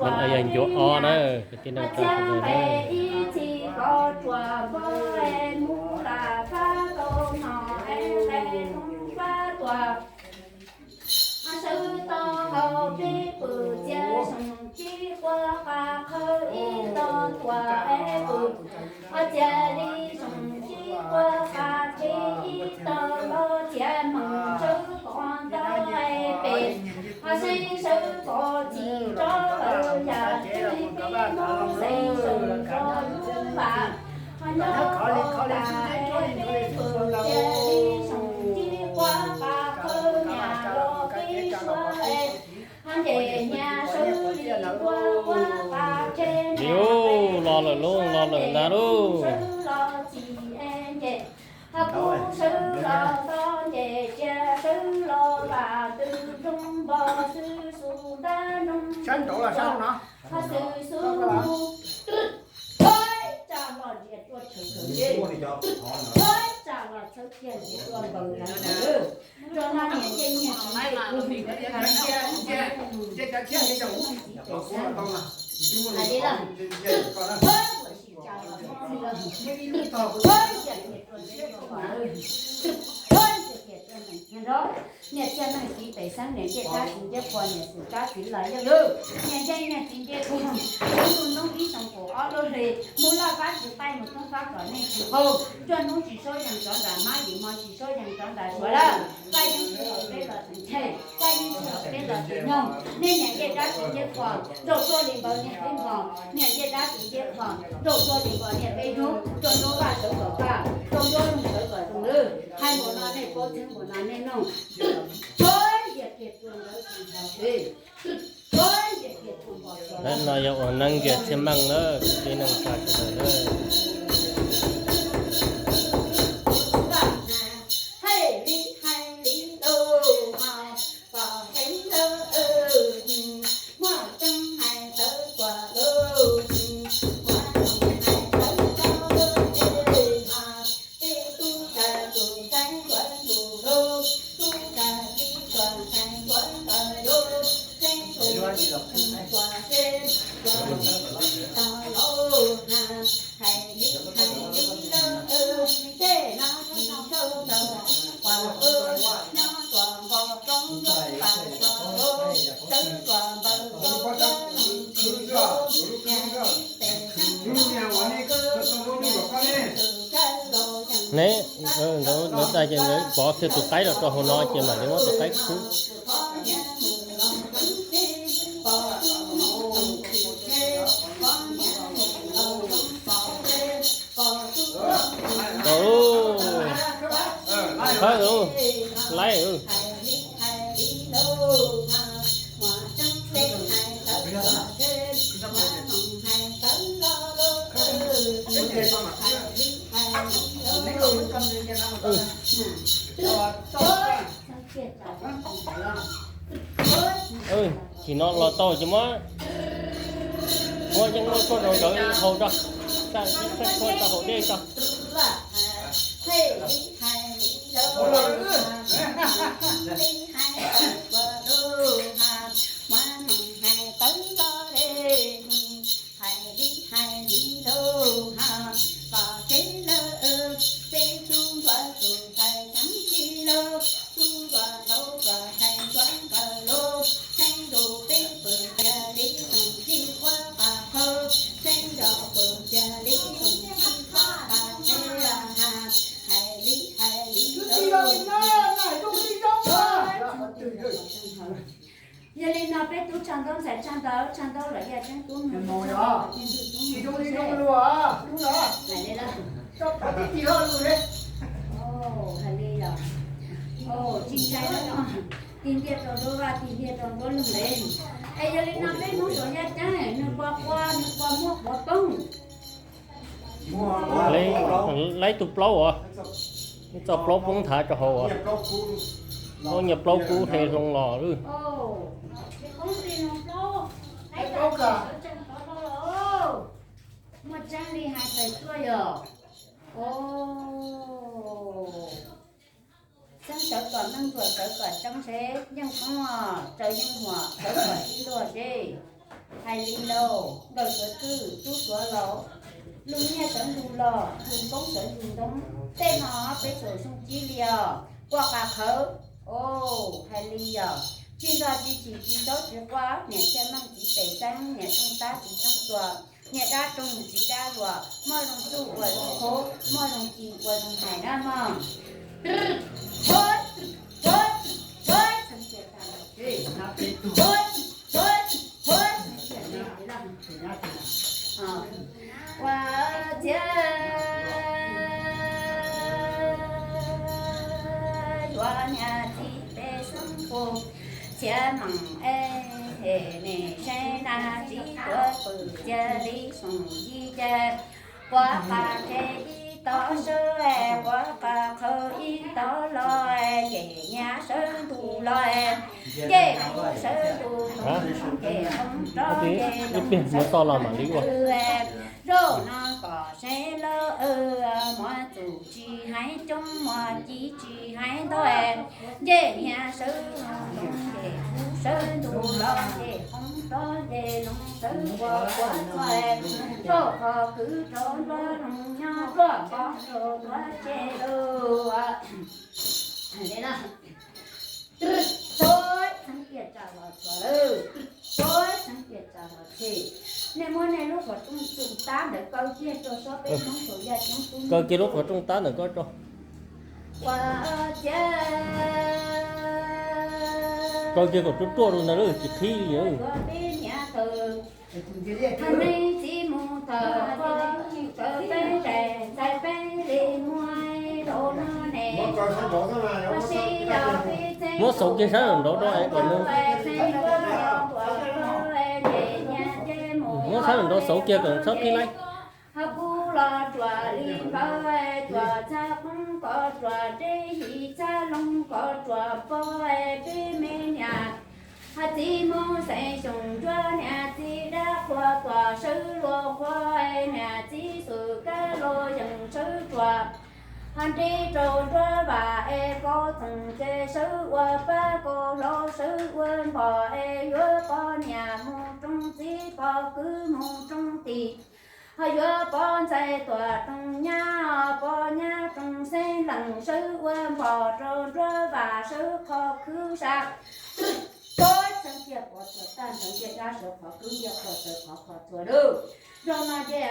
Yog ncuav ob na, kwv tij neej tsa sawv daws na. Ib txhis koj tsuas npog es mus lam fab tau no es qe mus fab tuaj. Sawv tau hauv peb pwm txiav xyoo tsib quav qab qhawv ib tog tuaj es pwm. Ho txiav li xyoo tsib quav qab tsib ib tog los txiav meej sawv koj nta es pem. Ho seb sawv koj txim rov lawm yam twg peb mus xeev sawv rov lub vam. Ho nyob rau tas es peb pwm txiav li xyoo tsib quav qab qhawv nyam los peb suav es. Ho nce nyam sawv li quav qab tsib nyam los lawm lauj, los lawm ntag lauj. Sawv los txim es nce. Ho kuv sawv los txog nce tsiaj sawv los vam twg nroo npog xwb xus ntab nroo ho xwm xus mus. Thawb tsa los ntias tuaj tshawv tshawv ntias, thawb tsa los txhawb kiag ntias tuaj npaws ntawd. Rau no niam ncej nyiag txiv ncej kuv, niam ncej nyiag txiv ncej kuv, niam ncej nyiag txiv pem sab. Hais li los, thawb tsa los txhawb kiag, thawb kiag ntias tuaj ntias tuaj npaws, thawb kiag ntias tuaj npaws nrov. Niam txiag neeg txiv pem xeeb, niam ncej dab txiv ncej qhua, niam xwm dab txiv los yeej lwj. Niam ncej nyiag txiv ncej qhua, ib ntu ntoob ib xyoo kaum ob lub hli, mus loj fab tsis qaij, mus thoob fab kom nej tsis qaug. Nruab hnub tsis saub yees rov nram mab, yim hmo tsis saub yees rov nram suav lawm. Koj yeej tsis haum peb los tseem ntshe, koj yeej tsis haum peb los tseem nyoog. Nej niam ncej dab txiv ncej qhua, nrau tuaj li npaws niam peb npog, niam ncej dab txiv ncej qhua, nrau tuaj li npaws niam peb yug, rau nruab vaj sawv kom vaj, rau nruab loog sawv kom zoo lwj. Hais npaum no nej paub txheeb, npaum no nej noog. Thawb ntias kiag tuaj ntawd tsis ntshaw, thawb ntias kiag tuaj npaws. Lawv no yog ua neeb nkias txhiaj meej na, kwv tij neej tsa sawv daws na. Hais li hais li lauj, ho kom heev lawm, muaj tseeb hais tawv kuam lauj, muaj tseeb hais tawv tau es ho. Peb tub tag tus ntxhais ncuav ntuj lug, tub tag tib tug ntxhais ncuav ntaws lug, tseeb tug tib tug ncuav tseeb, ncuav tseeb tib tug lauj na. Hais li hais li lauj, tej no tsis tau tau tsis quav, nyob tsuas npog roob nyob tas tso lug, sawv tsuas npawg roob nyob nug tsis lug, niam txiv pem xeeb nyob tsuas kub, niam txiv txwv kawg los yeej. Ne, nkawd, nkawd tas ces nkawd pov kiag tus qaib los rau hauv no ces mam li muab tus qaib kub. Tau, thawb, laib. Chim no los tau ces muab, muab yeeb muab tshuaj rau nkawd haus tso, tsa, tsa tshuaj tso haus dej tso. Hais li hais li lauj, ho kom tsev lawm, peb tub ncuav tus ntxhais xeeb tsis lug, tub ncuav tau tus ntxhais ncuav ntaws lug, tseeb tus peb pwm cia li xyoo tsis quav qab qhawv, tseeb yog pwm cia li xyoo tsis quav qab qhawv, hais li hais li lauj. Yog li no peb tub tsa ntaub, ntxhais tsa ntaub, tsa ntaub los yog tseeb tub mus tsa ntaub, tub mus tub mus. Hais li los, tsis ntshai, tig ntiag rau nruab vaj, tig ntiag rau nruab loog le. Es yog li no peb Hmoob Suav yaj ceeb, nws puas qua, nws puas muaj qhuav poob? Laib tus plaub as, txoj plaub poob nthav rau hauv as. Nyias plaub kub hle hlo los lawm. Muaj tseeb li hais tawm tuaj yog. Txheeb sawv kom meej, ruam sawv kom tseeb seb yeej poob, tsaws yeej huam sawv kom tib luag seb. Hais li lauj, nkawm sawv twg, tub suav laus, lug nyiaj sawv ntug los, lug koob sawv ntug ntoo, tej no peb txawm zoo ci li os, kua qas qhawv. Hais li yog, tsis nrog tsis tsim tsis saub tsis quaj, niam thiaj meej txiv pem xeeb, niam rooj tab txiv coob tuag, niam dab rooj txiv dab luam, muaj zoo txuj ua zoo khaub, muaj zoo ci ua zoo hais na mog. Ua txiav yuav niam txiv pem xeeb pum, txiav meem es hem nim seeb na txiv tuav pwm txiav li soom yig ces, quav qas qe ib tog sawv es quav qas qhawv ib tog los es, ces nyiaj sawv ntug los es, ces kuv sawv ntug ntoo ces qoob rov ces loo sawv ntug es, zaum no kom seeb lawm, muaj txuj tsis hais coob, muaj ci tsis hais ntau es, ces nyiaj sawv ntug ntoo ces kuv sawv ntug los ces qoob rov ces loo sawv ua quav txog es, rau qhov kwv rau nruab loo nyob ruaj npog rau nruab ces lawm. Txhob xeeb tiaj tsam los txog lawm, txhob xeeb tiaj tsam los txog. Nej muab nej lub qhov rooj txum tab ntawd kaw kiag rau sab peb Hmoob saum yaj coob tub. Kaw kiag lub qhov rooj tab ntawd kaw rau. Ua txiav kaw kiag kom ruaj ruaj rau ntawd lawm tsis qhib li. Thaum nej txiv mus tawm qhov, tawm peb daim ntxhais peb li muaj rau no ne. Ua si yog peb txeeb muab xauv kiag sab nraud rau es kom nws, muab sab nraud xauv kiag kom txhob qhib laib. Ho kuv los ruam li npawg, ruam txhaj qoob koj ruam deb, yim txhaj loo koj ruam pog, peb me niam. Ho txiv mus xeem xyoo ncuab niam txiv dab qhua tuam sawv luag qhua, niam txiv xwm kab los yeej sawv ruam. Ho nrib rau nruab vam es kaus txoom ces sawv ua pab, kaus hlau sawv ua npog es yuav poj niam mus rooj txiv, pog kwv mus rooj tim. Ho yuav poj ntxhais tuam rooj nyab, poj nyab rooj xeeb leej sawv ua npog rau nruab vam sawv qhov khwv sa. Txhob xeeb tiaj pov txhuam tag nrho, tiaj dab sawv qhov khwv, tiaj qhua sawv qhov qhua txhua lawm. Zaum no ces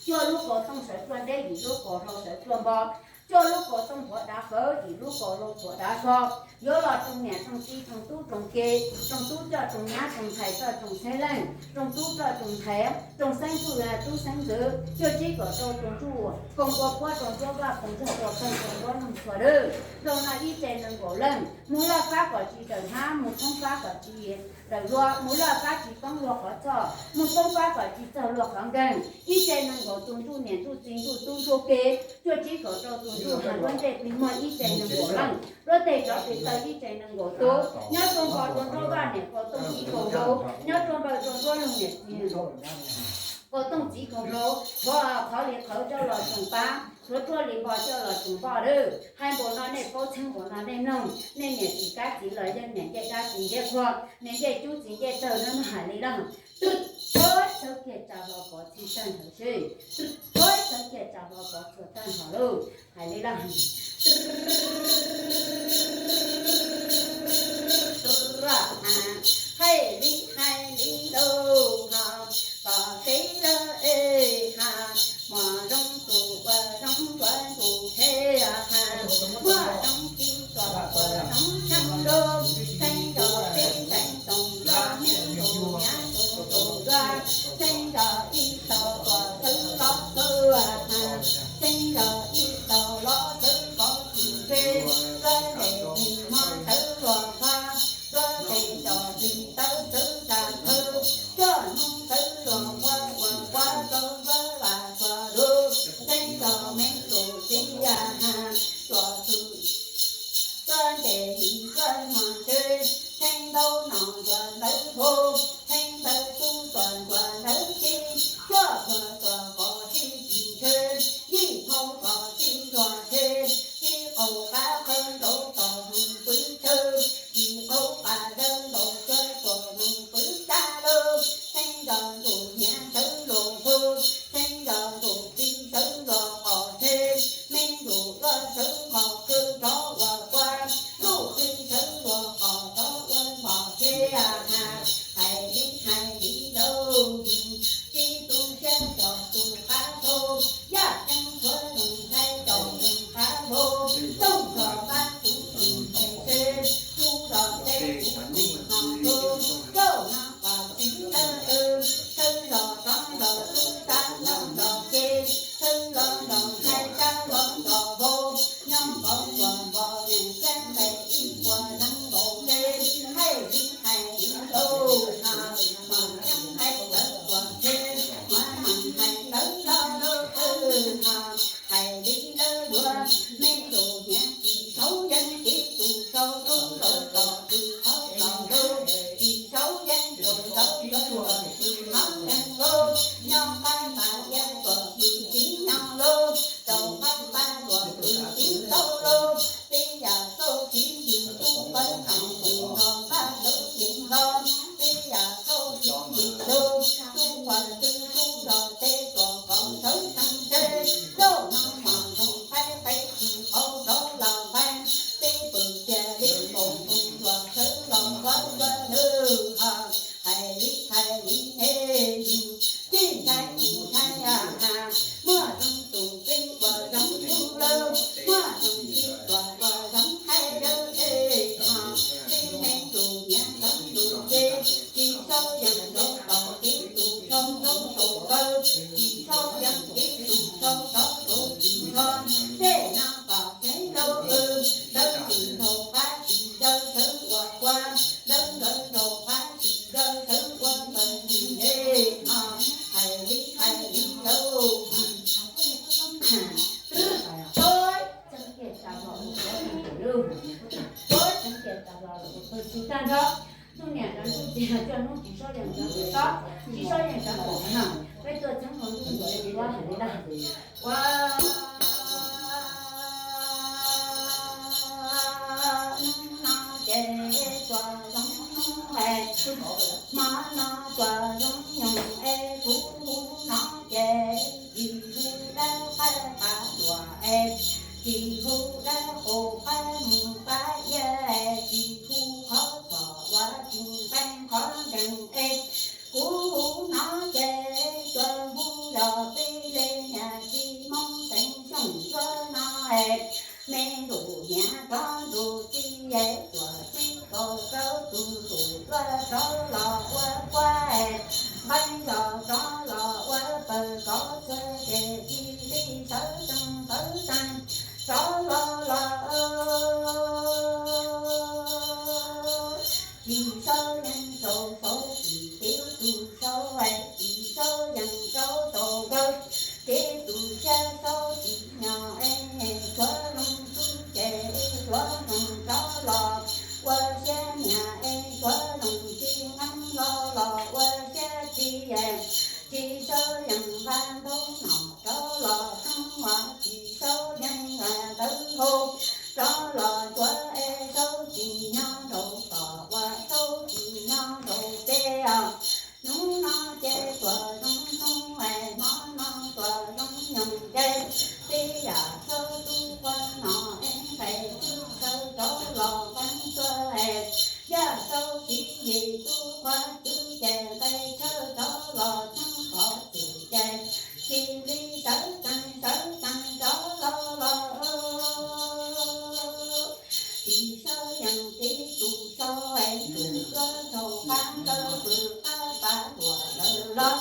cuaj lub kaus tooj sawv ruaj deb, yim lub kaus hlau sawv ruaj npog, cuaj lub kaus tooj thuav dav fawv, yim lub kaus hlau thuav dav sog. Yuav los rooj niam rooj txiv, rooj tub rooj ki, rooj tub coj rooj nyab, rooj ntxhais coj rooj xeeb leej, rooj tub coj rooj ntxhais, rooj xeeb tub, tub xeeb ntxwv, cuaj tsib kaum rau rooj tsuj, koom ua puab rau nruab vaj, koom zog rau koog rau nruab noog txhua lawm. Zaum no ib tse nees nkaum leej, mus laj fab kom tsis raws hnab, mus thoob fab kom tsis raws luag, mus laj fab tsis poob luag qhov txhoj, mus thoob fab kom tsis txog luag qhov nkeeg. Ib tse nees nkaum tus ntsuj niam ntsuj txiv ntsuj tub ntsuj ki, cuaj tsib kaum rau tus ntsuj hab nruab ntsej plig muag ib tse nees nkaum leej, nruab teg tsov plig taw ib tse nees nkaum tus, nyob rua npog rau nruab vaj niam kaus tooj txiv kaus hlau, nyob rua npaws rau nruab loog niam txiv kaus tooj txiv kaus hlau, thuav qhov li qhawv coj los tsoom pab, thuav ruaj li npog coj los tsoom poj lawm. Hais npaum no nej paub txheeb npaum no nej mloog, nej niam txiv kab txiv los yeej niam ncej dab txiv ncej qhua, niam ncej cub txiv ncej tawg, nej mloog hais li lawm. Txhob xeeb tiaj tsam los pov txhuam tag nrho seb, txhob xeeb tiaj tsam los pov txhuam tag nrho lauj. Hais li lawm. Hais li hais li lauj, ha, pom kev lawm es ha, muaj zoo tus ua zoo ua tus tshev ha, muaj zoo txiv tus ua zoo tshaj lauj, xeeb zos peb xeeb toom los me toom nyab toom toom yuav, xeeb zos ib tog tuam xeeb los xeeb ha, xeeb zos ib tog los xeeb pov tsis tseg, tuab tes tis mog xeeb luag nqha, tuab tes cov tis tawb xeeb tag thawb, tuab Hais li lauj, tib tug siab tso tus qab hau, yaj ceeb tshuav tus ntxhais tso tus qab hau, tooj tso qab tus tus tes tse, tub tso teb tus tus no tus, tauj no kom txiv lawv qw, tawb tso tov tso tub txab no tso ke, tawb los tso ntxhais txab los tso vau, nyob nkaus ua npos neeg siab nqaij ib puas neeg nkaus ke, hais li hais li lauj no, mas yeej hais tawv tuaj ntshe, mas mas hais tawv los lauj no, hais li lawv yuav me tus niam tsis txhob yeej tib tug sau rau rau tom tw qhov los lauj, tsis txhob yeej rau rau rau tom tw qhov yeej lauj, nyob qab npas yeej tuaj tw txiv nyob lauj, rau qab npas tuaj tw txiv tau lauj, peb yam txauj txiv yim tub pawg qeej tus nrog npaj txawv tsis nto, peb yam txauj txiv yim tub, tub pawg tw tub nrog teb tuaj kom sawv tsees tse, lauj no mas ntoog qaib qaib tsis qau rov los nqaij, peb pw cia li nkaus ntoog tuaj sawv los ua ua lwm hais li hais li ne, tij ntxhais tij ntxhais a ha, muaj zoo tus peb ua zoo tus lawm, muaj zoo tib tua ua zoo hais lawm es ho, peb me tus niam ntxawm tus txiv, tsis txhob yeej rau tom tib tus rau rau rau kaw, tsis txhob yeej tib tus rau rau rau tsis nrho, tej no kom tseeb lauj, lawv tsis nrhau qab tsis dawb sawv ua qua, lawv lawv nrhau qab tsis dawb sawv ua tawg tsis ne, ho, hais li hais li lauj. โอ๊ย ฉันเกลียดสาวหล่อ หัวเธอ ลูก โอ๊ย ฉันเกลียดสาวหล่อ หัวเธอ คือการร้อง Tus niam ntawd tus txiv txoj hnub tsis txhob yeem ntawd tus txob, tsis txhob yeem ntawd tus no, peb tuaj txheeb hauv ntuj ntawd tsis txhob hais li ntawd. Ua hnub no ces tsuas zoo hnub es, hmo no tsuas zoo nyoog es, kuv hnub no ces tsis hu dawb qaib qab luam es, tsis hu dawb qus qaib mus qaib iab es, tsis hu qhov txhom ua tsis nqeeb qhov nkeeg es, kuv hnub no ces tsuas hu zog peb le niam txiv Hmoob Xeem Xyooj Ntsuab no es, me ntuj niam rov ntuj txiv es, tsuas txib kaum rau tus tus tuaj rov los ua qua es, nqeeb zog rov los ua pawg kov txhua ces cia li sawv tsees sawv tsees rov los los. Tsis txhob yeej rau saud tsis tib tus saud es, tsis txhob yeej rau rau kaw, tib tus siab saud tsis nyo es, tshuav loog tub ces tshuav loog rov los ua siab niam es, tshuav loog txiv nqeeb los los ua siab txiv es, tsis txhob yeej nqa ntaub no rov los xeeb ua, tsis txhob yeej nqa ntawv hau rov los tshuav es, saud tsis nyob rau tom ua, saud tsis nyob rau peb os. Hnub no ces tsuas zoo hnub es, hmo no tsuas zoo nyoog ces, peb yam txhob tub qua no es, nqe tub sawv rov los nqeeb txhua es, yaj tau txiv yim tub qua twb ces, nqe tshawb rov los txheeb qhov twg ces, cia li sawv tsees sawv tsees rov los los. Tsis txhob yeej tib tus saud es, tus tuaj rau qab ntawd pw qab pas luam lawm los.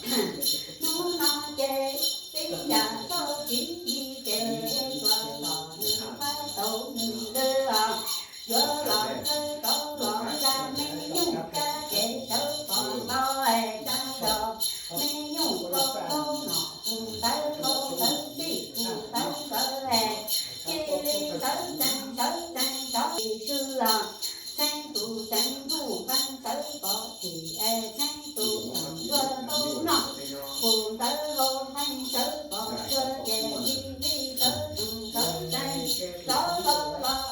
Hnub no ces peb yam txhob txiv yim ces, tsuas los nws qab tau nws lawm os. Yuav los thawj rov los ya me nyuj kab ces, sawv kom ntau es ya los me nyuj rau rau no, tus ntawd rau ntawd txij, tus ntawd ntawd es, cia li sawv tsees sawv tsees rov tsis swb os. Txheeb tus txheeb ntuj qeeb sawv kom txhim es, txheeb tus txheeb ntuj rau noj, tus ntawd hau qeeb sawv kom txhua ces, cia li sawv tsees sawv tsees rov los los.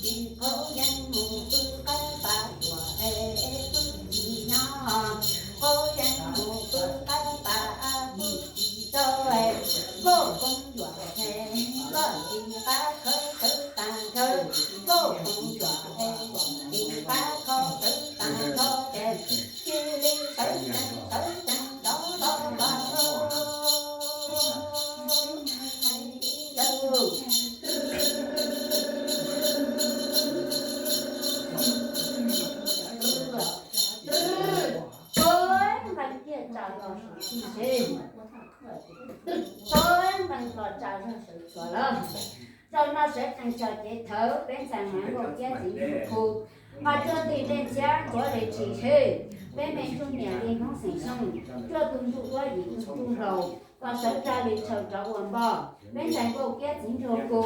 Tsis qhov yeej mus pw qab pas luam es, pw tsis nyob, qhov yeej mus pw qab pas pw tsis tau es, nkauj phooj ywg es, nkauj tsis qab khawv khawv tag khawv, nkauj phooj ywg es, nkauj tsis qab Txhob nqee tho tsa zog sawv tsuag lawm. Zaum no sawv tsees tso cev thawv, peb ntxhais Maiv Nkauj Kiab txiv Nraug Khu, ho cuaj tig dej ntxhiab ntxuav li tshis tshwj, peb me ntsuj niam li Hmoob xeem Xyooj, cuaj tug ntsuj duab yim tug ntsuj hlau, kom sawv tsa li tshaw rov ua npoj. Peb ntxhais Nkauj Kiab txiv Nraug Khu,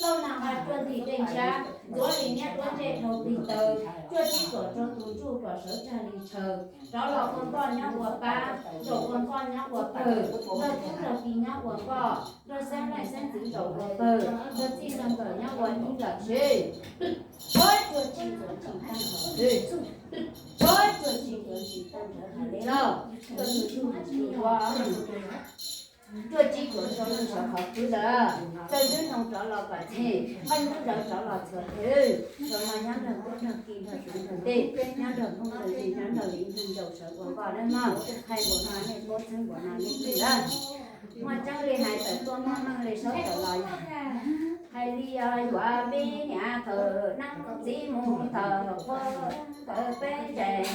lauj nag nqa cuaj tig dej ntxhiab ntxuav li niab duab ntsej dhau tig taw, cuaj tsib tuam rau tus ntsuj kom sawv tsa li tshaw, rov los ua npoj nyob ua pab, zaum ua npoj nyob ua pawg, nrog tub nrog ki nyob ua npoj, nrog xeeb leej xeeb ntxwv zaum ua pawg, nrog txij nrog nkawm nyob ua ib nkawm tshwj. Cuaj tsis ntxuav tsis tag nrho, cuaj tsis ntxuav tsis tag nrho hais li lauj, cuaj tsis ntxuav tsis tag nrho hais li lauj. Cuaj tsib tuam rau leej sawv qhov kwv ntawd, rau ntsuj noog rov los kom txhij, nqeej nruab zawv rov los txhuam twg, zaum no nyob nrog tub nrog ki nrog tub nrog ntej, nyob nrog Hmoob nrog Ntsig, nyob nrog Viv Ncaus sawv ua npoj nawb mog. Hais npaum no nej paub txheeb npaum no nej twb lawm. Muaj tseeb li hais tawm tuaj muaj meej li saub tawm los hais li yuav pib niam thawm nab txiv mus thawm qhua ntawm peb tsev,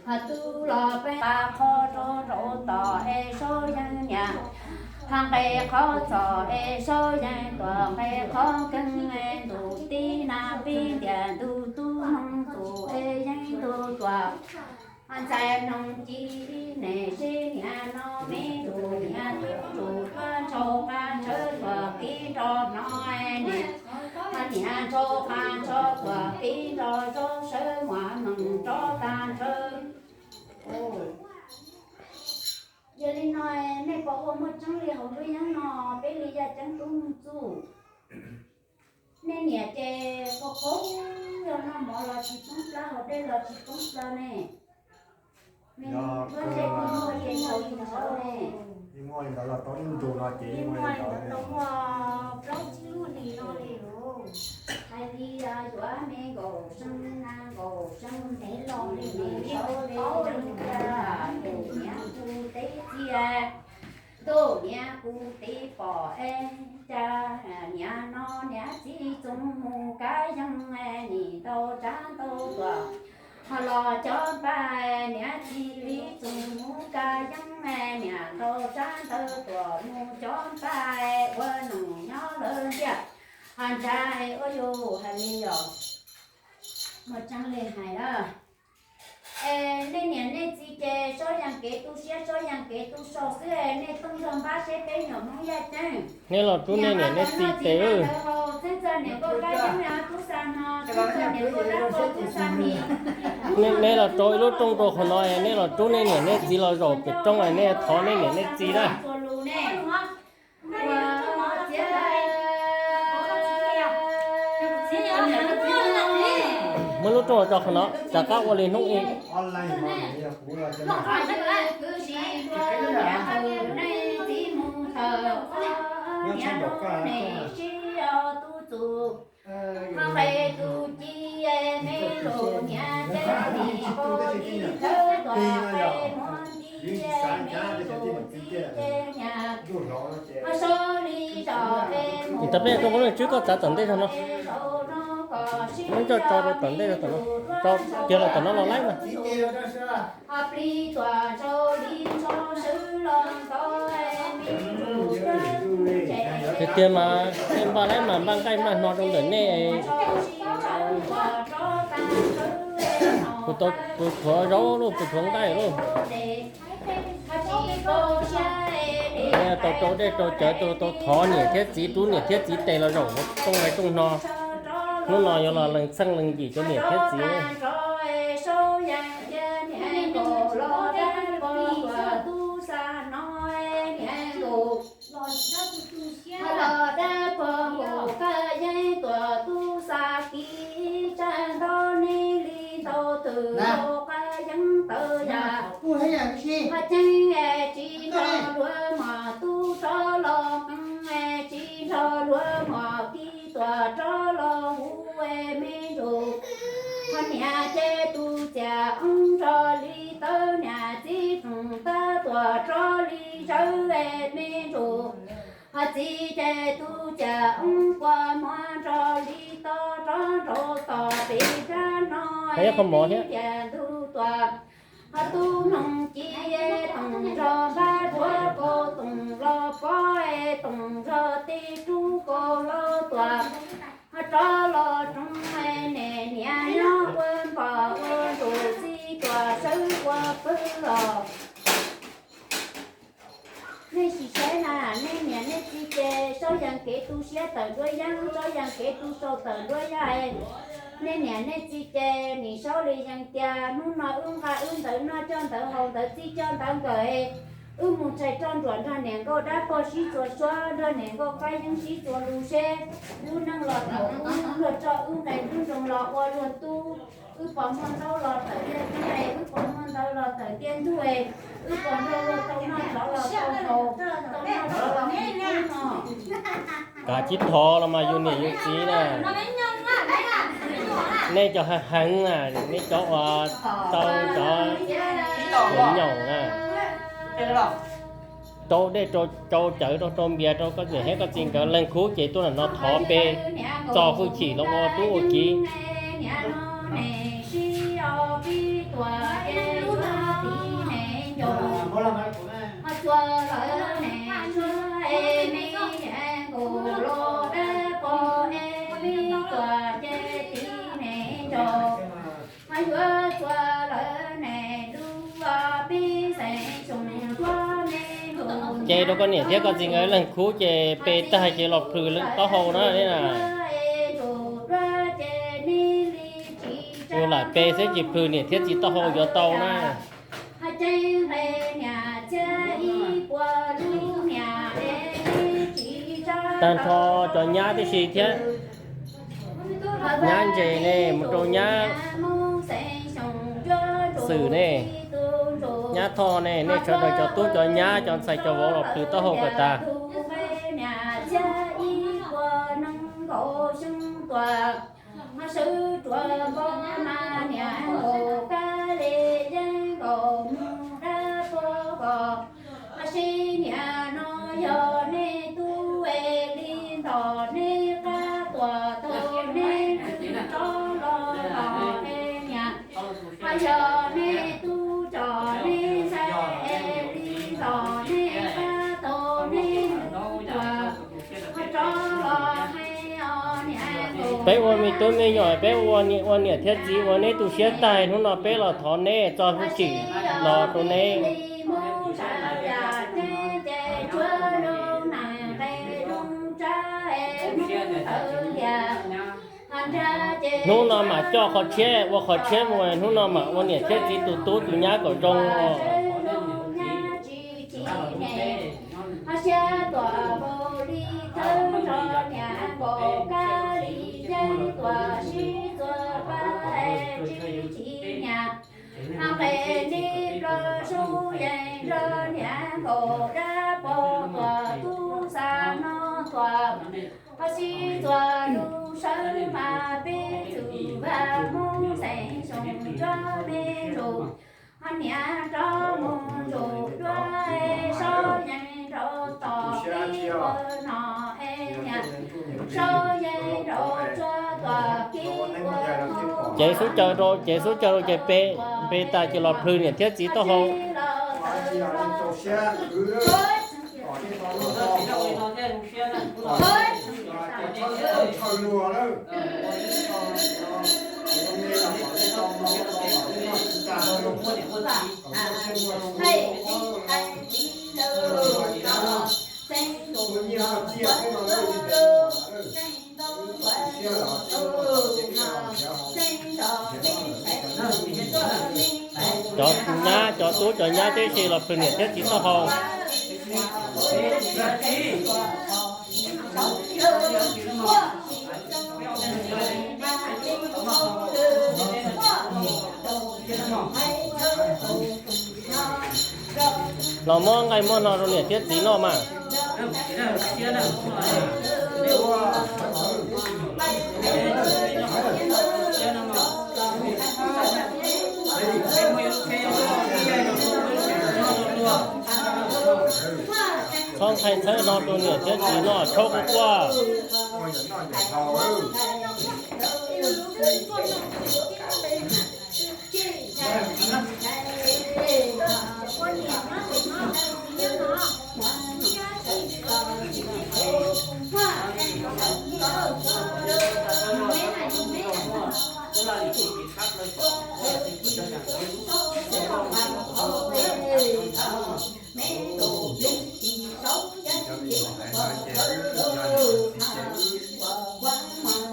ho tub los peb pa qhov rau rau tom es saub yeej niam, ho nqe qhov txom es saub yeej tuam nqe qhov keeg es ntus tib nab pib ntiam ntu tub hmoo tus es yeej ntu tuam. Ho ntxhais noog ci nes seb niam no me ntsuj niam tub ntsuj tuaj ntshau qab tshawb tuam qib nrog no niam, ho niam ntshau qab ntshau tuam qib nrog zaub sawv muaj meej rov tag ntsawv. Yog li no nej puas ua muaj tseeb li hauv lub yeeb no peb li yaj ceeb tub mus txuj? Nej niam ces qhov qhov yog noj mov los tsis poob plaws, haus dej los tsis poob plaws ne. Muaj ntsej muag ces tau tus ntawd ne. Yeej muaj li ntawd los tau ib ntus no ces yeej muaj li ntawd tau muaj plaub tsib lub hlis no li lauj. Hais tias yuav me nkaum xyoo na nkaum xyoo ntev los li ne, saub li yeej cas ntuj niam kuv teb txias, ntuj niam kuv teb pom es cas niam no niam txiv txoos mus kab yeej nim ntau tsab ntau tuam, ho los cov npaj niam txiv txoos mus kab yeej niam ntau tsab ntau tuam mus cov npaj ua nus nyob lawv ntiaj, ho ntshai ua yus hais li yog muaj tseeb li hais lawm. Es nej niam nej txiv ces saub yeej kev tu siab saub yeej kev tu so xwb, nej tooj zog npab seb peb nyuam Hmoob yaj ceeb. Nej los rub nej niam nej txiv tes. Txheeb txog niam koj kab yeeb tub xa no, txheeb txog niam koj dab koj tub xa mis. Nej los rau ib lub rooj rau qhov no, nej los rub nej niam nej txiv los zaum pem roob, nej thov nej niam nej txiv na. Muab lub rooj tso qhov no, rov qab ua li hnub ib. Tab peb koj muab leej tswb koj txav tom ntej zog no. Muab coj tso rau tom ntej zog tom no. Tso kiag los tom no los laib mas. Tiag tiag mas nej npaj laib mas npaj nqaij npaj hno rau ntawm nej. Kuv tau, kuv thuav zaub lauj, kuv thuav nqaij lauj. Tau rau dej rau cawv, tau thov niam thiab txiv, rub niam thiab txiv tes los zaum rooj laib rooj hno. Hnub no yuav los lees txheej lees yim rau niam thiab txiv. Los dab pog nkaus qab yeeb tuam tub xa kiv tsaj nto ne li ntau twm nkaus qab yeeb tawv yam. Qhov ceeb es tsis nrog luag mos tub rov los qeeb, es tsis nrog luag mos kiv tuam rov los huv es me ntsuj. Qhov niam ces tus txiaj oob nrog li tawv, niam txiv tsoom tab tuam rov li zawv es me ntsuj. Ho txiv ces tus txiaj oob kua muag nrog li to rov nraud tom pem rab no es me tiaj ntug tuam. Ho tub noog ci toom zog npab rhuav kaus toom los pob es toom zog tij rub kaus los tuam. Ho rov los roov es niam nyob ua npom ua ntsuj txij tuam sawv ua pw os. Nej sim saib na, nej niam nej txiv ces saub yees kev tu siab tawm duab yeeb, saub yees kev tu sau tawm duab yaj. Nej niam nej txiv ces nim saub li yees tias hnub no wb nqa wb ntawv noj coj ntawv haus ntawv txij coj ntawv nkawm, wb mus tshais roj ntsuam nrog niam nkauj dab pog sib txuas suab, nrog niam nkauj qab yeeb sib txuas lus seb lub neej los thaum ub luag tso wb nqe ntub nroo los ua luag tub. Wb pom muaj ntaub los tawm tiaj ntug, wb pom muaj ntawv los tawm tiaj ntug, wb pom nrog luag tau noj tsov los tau haus, tau noj tsov los mus tub no. Kav tsij thov los mas yus niam yus txiv na. Nej cov heev heev na, nej cov uas tau cov nyaum na, rau dej rau cawv rau rau npias rau koj niam thiab koj txiv nkawd leej khub ces tuaj ntawm no thov pe txo hwj chim los ua tub ua kiv. Ces rau koj niam thiab koj txiv nkawd leej khub ces pe tag ces los plhws taub hau na. Ua lam pe xwb tsis plhws niam thiab txiv taub hau yuav tau na. Tag nrho cov nyab tib si thiab, nyab ntses ne mus rau nyab xwm ne, nyab thoj ne, nej sawv daws cov tub cov nyab cov ntxhais cov vauv los plhws taub hau kom tas. Peb ua me tub me nyuam, peb ua niam thiab txiv ua neb tu siab tag, hnub no peb los thov neb txo hwj chim los rau neb. Hnub no mam coj qhov tshiab ua qhov tshiab mus, hnub no mam ua niam thiab txiv tus tub tus nyab kom zoo os. Cev xub caw rau, cev xub caw rau ces pe, pe tas ces los plhws niam thiab txiv taub hau. Cov nyab, cov tub cov nyab tib si los plhws niam thiab txiv taub hau. Los muab nqaij muab hno rau niam thiab txiv noj mas. Txhob ntxhais ntxhawb hno rau niam thiab txiv noj, tshaub quaj quaj.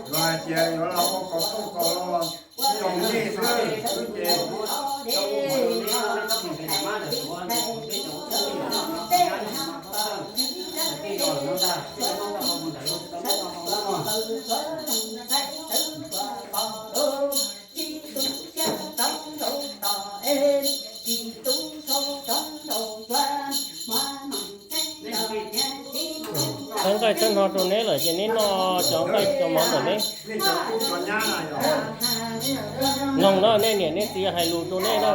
Los hais tias yuav los ua kom txooj kom los zoo nej xwb xwb ces Txhawb nqaij txhawb hno rau neb lawm ces neb noj cov nqaij cov mov ntawm neb. Mloog na, nej niam nej txiv hais lus rau neb na.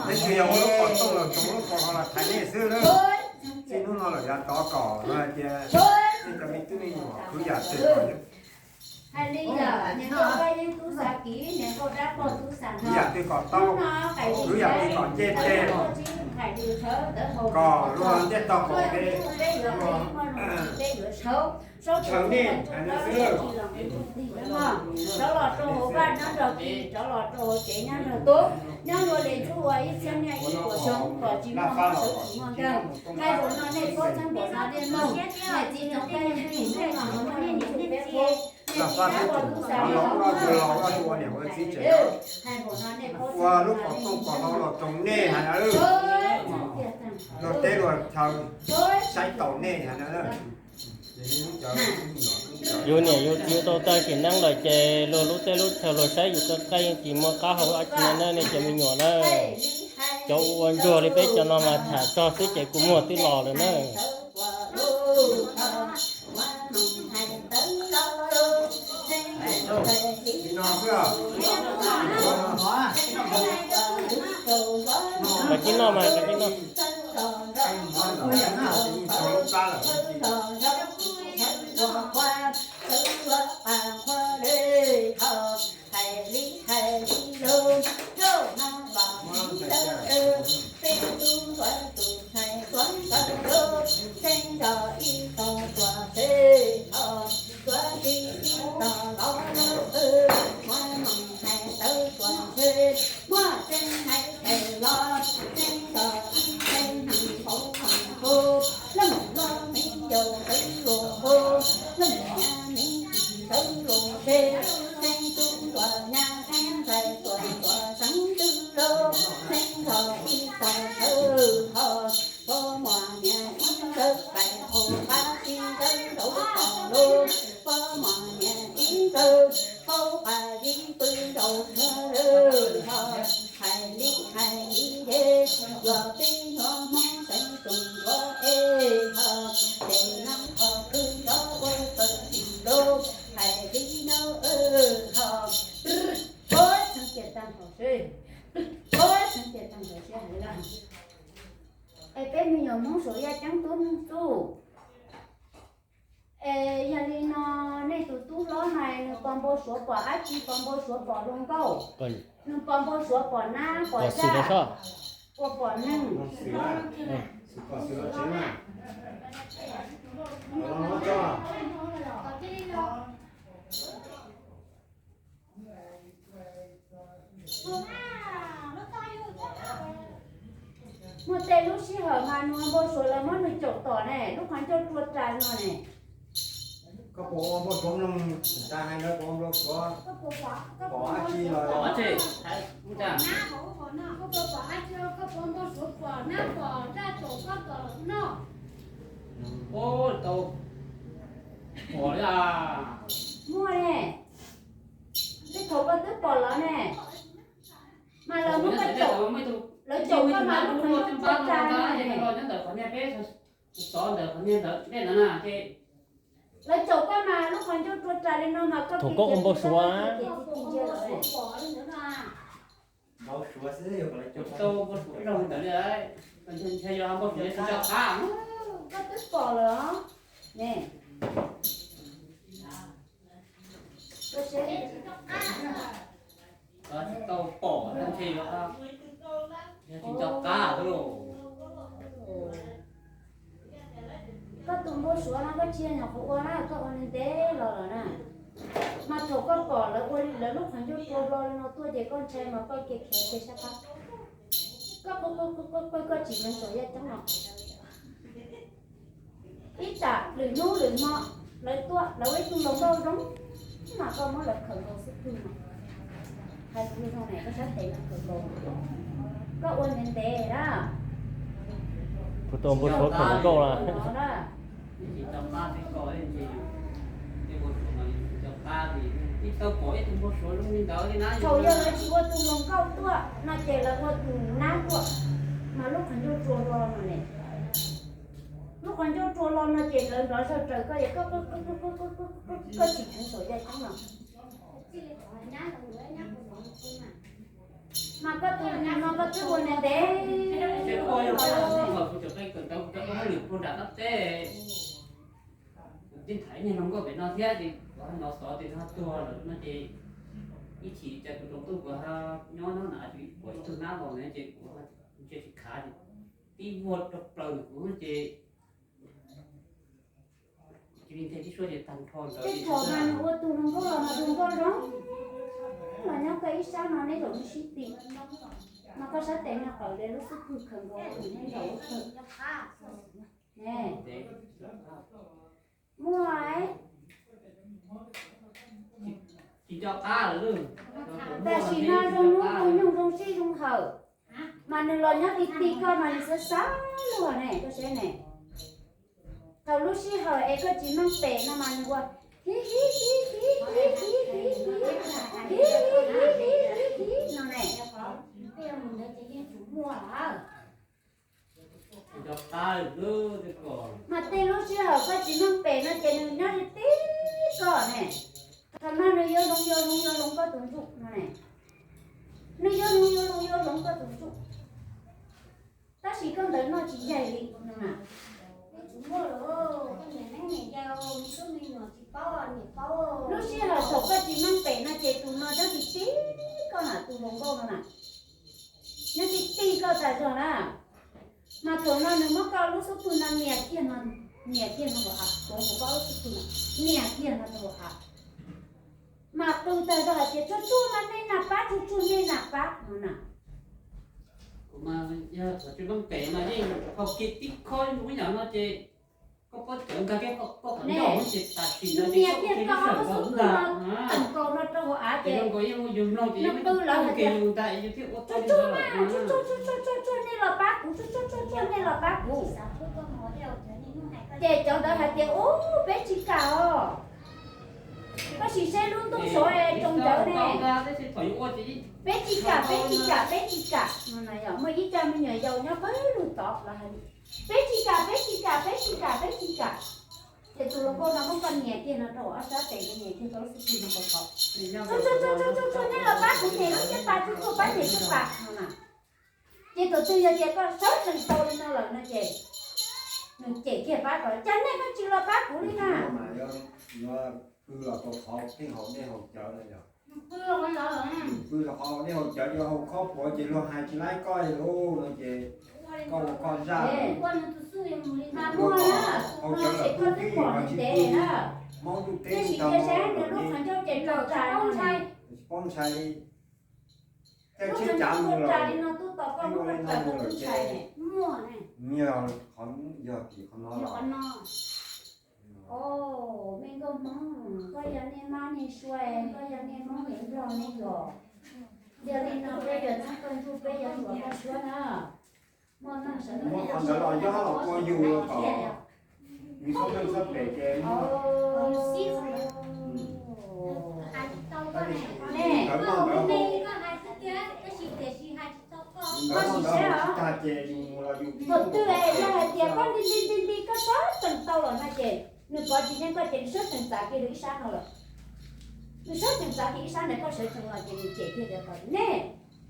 Neb tsis yog ua lub qos tooj los tsoom lub qos ho los thaiv nej xwb na. Txij hnub no lawm yav tod kom los hais tias nej cov me tub me nyuam kwv yam twg kom hais li yog niam nkauj Kab Yeeb tub xav kiv, niam nkauj Dab Pog tub xav kwv yam twg kom tau, kwv yam twg kom nce teg, kom luag ntiaj teb kom peb, peb yuav sawv, sawv nej hais no xwb. Rov los rau hauv vaj nyob nrog kis, rov los rau hauv tsev nyob nrog tub, nyob ua li ntsuj ua ib txhiab niaj ib puas xyoo kom tsis muaj mob tsis muaj nkeeg. Nqaij npaum no nej paub txheeb npaum no nej mloog, niam txiv cov nqaij nej mloog no muaj nej niam nej txiv peb qub, nej txiv dab ua tub xav li no, nqaij npaum no nej paub txheeb npaum no, luag teb luag chaw saib taus nej hais no. Yus niam yus txiv tau tag sim neej lawm ces luag lub teb lub chaw luag saib yus qab qab yeej tsis muaj qab hau dab tsi no na nej cov me nyuam na. Cov ua ntsuag li peb cov no mas tham txog xwb ces kua muag twb los lawm na. Kav tsij noj mas, kav tsij noj. Hais li hais li lug, nrauj no los tiv ntawd, peb tub ntxhais tus ntxhais tuav ntawd lug, txheeb nrog ib tog tuam tsev ho, tuav tib ib tog laus lug, muaj neeg hais tawv tuam tsev, muaj tseeb hais es los, txheeb nrog ib txheeb neeg npaum hais hu, leej luag me yau tawv luag hu, leej nyab me txiv tawv luag tsev, txheeb tub tuam nyab txheeb ntxhais tuam tuam seev twg lug, txheeb nrog ib tog tawv ho, pab muaj niam ib ntxawg pais hauv qab tsis ntawd nraud tog lug, pab muaj niam ib ntxawg hauv qab tsis pw nraud tog lug ho. Hais li hais li ces, yog peb nyuag Hmoob xeeb tsoom ntuav es ho, ces nab qhov kwv nrov ua tawm tsis lug, hais li no ho. Ua txheeb tias tag nrho seb, ua txheeb tias tag nrho seb hais li no. Es peb me nyuam Hmoob Suav yaj ceeb tub txuj. Es yog li no, nej tus tub hlob mas nws pom npau suav pom dab tsi, pom npau suav pom hluas nkauj, nws pom npau suav pom nab pom zaj, ua pom neeg. Muaj tej lub sij hawm mas nws ua npau suav los muab nws caum tom ne, lub qhov ncauj rua ras no ne. Koj puas ua npau suav mloog, ntag hais ntawd puas ua npau suav pom dab tsi los? Koj puas pom dab tsi, koj puas ua npau suav pom nab pom zaj caum koj tom noj? Tau pom li. Muaj ne, tej thaum koj twb pom lawm ne. Mas lawv muab koj caum, lawv caum koj mas lub qhov ncauj rua ras no ne. Lawv caum koj mas lub qhov ncauj rua ras li no mas koj, thaum koj ua npau suav, npau suav xwb, tau npau suav ib zaug ntawd li, ntshe yog npau suav tsis nco qab. Koj twb pom lawm ne. Tsis tau pom ntshe yog tsis nco qab xwb lauj. Suav no koj tsis yog nyuam qhuav ua na, koj ua ntev ntev los lawm na. Mas thaum koj pom lawv ua lawv lub qhov ncauj rua hlo li no tuaj ces koj ntshai mas koj cia khiav cia sab qab. Koj, koj, koj, koj, koj tsis ntshai tsam yaj ceeb no. Ib tsam lwm hnub lwm hmo lawv tuaj lawv ua ib tug hluas nkauj zoo mas koj muab lawv khawm nkaus xwb twg no. Hais lus zoo ne, koj sab tes no khawm nkaus. Koj ua ntev ntev na. Kuv tau npau suav khawm hluas nkauj na. Thaum yog lawv tsis ua tus hluas nkauj tuaj no ces lawv ua tus nab tuaj, mas lub qhov ncauj rua hlo no ne. Lub qhov ncauj rua hlo no ces lawv nrov zog raws koj, koj tsis tshua saum yaj ceeb no. Mas koj tus no koj twb ua ntev ntev. Kuv tij tham ib nyuag hluas nkauj pem no thiab ces kuv ho hnov xov tias nws tuag lawm no ces ib chim cas tus hluas nkauj kuv nyob no na, kuv ib tug nab los na ces kuv ntsia tsis khav ces tib vuag rau plaws ntawm kuv ces cia li nthe tib suab ces tag nrho ntawd. Tej thaum mas nws ua tus hluas nkauj los mas tus nkauj zoo los nyob koj ib sab no neb zaum neb sib tim, mas koj sab tes no qawm li lub xub pwg khawm nkaus neb zaum lub pwg. Muaj. Tam sim no zoo hnub zoo nyoog zoo sij zoo hawm, mas nws los nyob ti ti koj mas nws xav xav luag ne, koj saib ne. Thaum lub sij hawm es koj tsis meej pem no mas nws ua hi hi hi hi hi hi hi hi hi hi hi hi no ne. Mas tej lub sij hawm koj tsis meej pem no ces nws nyob li tib koj ne. Thaum no nws yuav hloov yuav hloov yuav hloov koj tus ntsuj no ne. Nws yuav hloov yuav hloov yuav hloov koj tus ntsuj. Tab sis koj ntawd noj tsis yaig li no na. Lub sij hawm thaum koj tsis meej pem no ces tus no nyob ti ti koj na, tus hluas nkauj no na. Nyob ti ti koj tas zog na. Mas thaum no nws muab koj lub xub pwg no nias kiag no, nias kiag no hauv av, tuav hauv koj lub xub pwg no, nias kiag no rau hauv av. Mas qw tag zog hais tias tsuag tsuag no nej na pab, tsuag tsuag nej na pab no na. Kuv mas yog thaum tsis meej pem mas yeej hau kiag tib khob ib nyuag no ces koj pob cawv nkag kiag koj qhov ncauj ces tam sim no ces koj ua kiag lub sawm nkaus ntag. Teem nkaus no rau hauv av ces nws qw lawv hais tias tsuag tsuag na, tsuag tsuag tsuag tsuag nej los pab kuv, tsuag tsuag tsuag tsuag nej los pab kuv. Ces cov ntawd hais tias ub peb tsis kam os. Koj sim saib lub ntuj saud tsoos ntawd ne. Peb tsis kam, peb tsis kam, peb tsis kam no na. Yog muaj ib co me nyuam yaus nyob pawg lug tod los hais, peb tsis kam, peb tsis kam, peb tsis kam, peb tsis kam. Ces tus hluas nkauj no muab koj nias kiag no rau ob sab tes, nias kiag koj lub xub pwg no rau tod. Tsuag tsuag tsuag tsuag nej los pab kuv, nias lub caj pas, tsuag tsuag pab nias caj pas no na. Ces tus twg yog tias koj sawv tsees tau li no lawm no ces nws cem kiag pab kom, cas nej koj tsis los pab kuv li na. Pw los rau qhov pheej haus dej haus cawv no yog. Pw los qhov dej haus cawv, yog haus khob puav ces luag hais tsis laib koj li lauj no ces koj ua koj zaj. Mas muaj na, haus cawv lawm pw twb ywm los tsis pw, Hmoob ntuj teb tsis tau, nws lub qhov ncauj ces tsaws tsaws no na. Tsis paub ntshai li. Caij tsheb cav mus lawm, ua li no mus lawm ces nyiag qhov, yog tim qhov no los. Me nkauj Hmoob, koj yog niag Mab niag Suav, koj yog niag Hmoob niag Nplog ne yog. Yog li no peb yuav txheeb koj ntsuj, peb yuav tuav koj suab na. Muab qhov ntawd los nyob los ua yus los kom nws txhob meej txhob pem ces muab. Ntawd noj ntawd haus, ntawd noj ntawd haus tsis tag ces yus mus los yus. Thaum twg yog hais tias koj nti nti nti nti koj sawv tsees tau los no ces nws pov tsis yeej koj ces nws sawv tsees txav kiag rau ib sab no lawm. Nws sawv tsees txav kiag ib sab ntawd, koj sawv tsees los ces nws cem kiag cov tod, nej,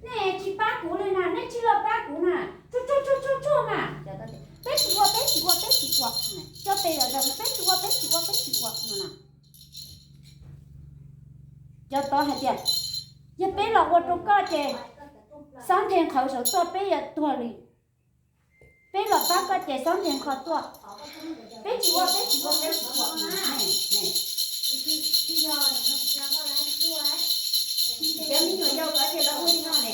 nej tsis pab kuv li na, nej tsis los pab kuv na, tsuag tsuag tsuag tsuag na. Peb tsis ua, peb tsis ua, peb tsis ua. Cov tes los zaum no peb tsis ua, peb tsis ua, peb tsis ua no na. Cov tod hais tias yog peb los ua rau koj ces xob nthe nqhawv saum tuaj peb yuav tuag li. Peb los pab koj ces xob nthe nqho tuaj. Peb tsis ua, peb tsis ua, peb tsis ua. Cov me nyuam yaus tod ces lawv ua li no ne.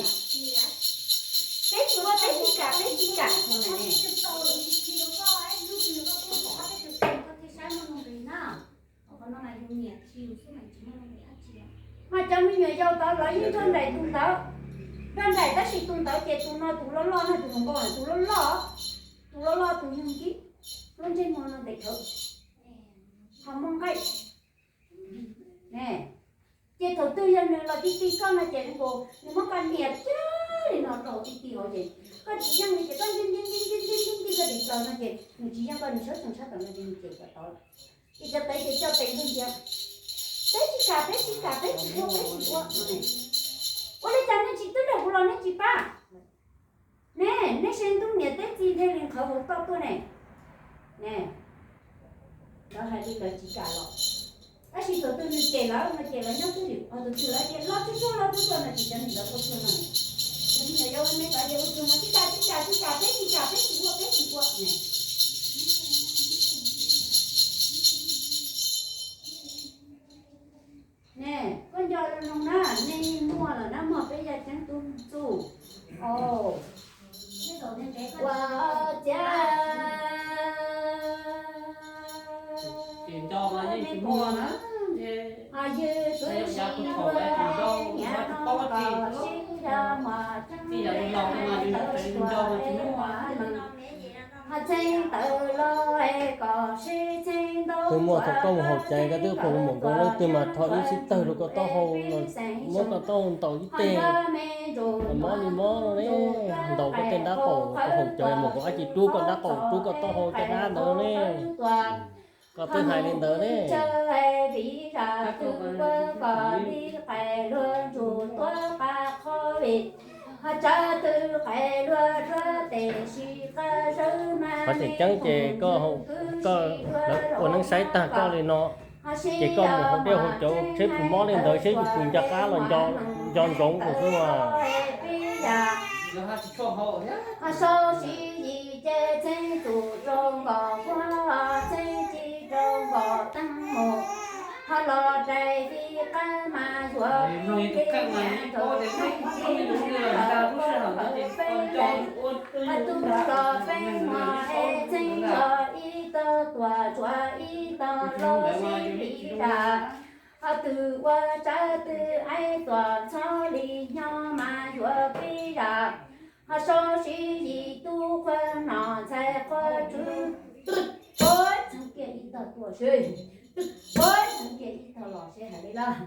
Peb tsis ua, peb tsis kam, peb tsis kam no ne. Mas cov me nyuam yaus tod lawv yeej nrog nraim tus ntawd, nrog nraim tab sis tus ntawd ces tus no tus loj loj no, tus hluas nkauj tus loj loj, tus loj loj tus yug ntxwb, lub ntsej muag no ntev dhawv, ho muaj nqaij. Ces thaum twg yog nws los tig tig koj no ces nws muab koj nias kiag li no rau tig tig hauv ces koj tsis yeej li ces koj nti nti nti nti nti nti koj dim plaws no ces nws tsis yeej koj, nws sawv tsees sab tod no ces nws cem koj tod lawm. Ces cov tod ces coj tes nrog ntiav, peb tsis kam, peb tsis kam, peb tsis ua, peb tsis ua. Ua li cas nej tsis tuaj nrog kuv los nej tsis pab? Ne, nej saib ntuj niam teb txiv thiaj li nqhawv hauv toj tuaj ne. Ne, lawv hais li lawv tsis kam los, tab sis thaum twg nws cem lawv no ces lawv nyob twj ywm, ho tus twg lawv tias los tsuag tsuag los tsuag tsuag no ces cov niag ntawd quaj tsuag no. Cov niag yaus me tod ces ua tsuag no tsis kam, tsis kam, tsis kam, peb tsis kam, peb tsis ua, peb tsis ua ne. Ne, koj nco zoo zoo na, nej muaj lawm na, muaj peb yaj ceeb tub txuj. Ua cas nej muaj na, ho yus twb sib ua nyiam no kom sib zog mos tseeb, ua txheeb tawm los es kom sib txheeb ntau. Twb muaj thaum koj mus haus cai koj twb pom mus nkaus leej twg mas rho ib sib tawg rau koj taub hau no, muab koj taub hau ntaus ib teg, mob li mob no ne, ntaus koj tej nrab qaum, koj haus cai mus nkaus dab tsi rub koj nrab qaum rub koj taub hau tej dab ntawd ne. Koj twb hais li ntawd ne. Qhov tseem ceeb ces koj, koj, lawv ua neeb saib tag koj li no, ces koj mus haus dej haus cawv seb puas mob li ntawd, seb yus puas nco qab los nco ntsoov tus xwb mas. Sau sib yim ces txheeb tus rau nkaus kuab, txheeb ci rau nkaus teeb mus, ho los rais fi qab mas yuav li nyiam rau txheeb ci rau peb, ho tus los peb mos es txheeb los ib tog tuam tsuav ib tog los sib li zam. Ho tus ua tsawv twb aib tuam txhob li nyob mas yuav pib zam. Ho sau sib yim tub qhuav nom ntxhais qhuav tswv, ua txheeb kiag ib tog tuam seb, ua txheeb kiag ib tog los seb hais li lawm.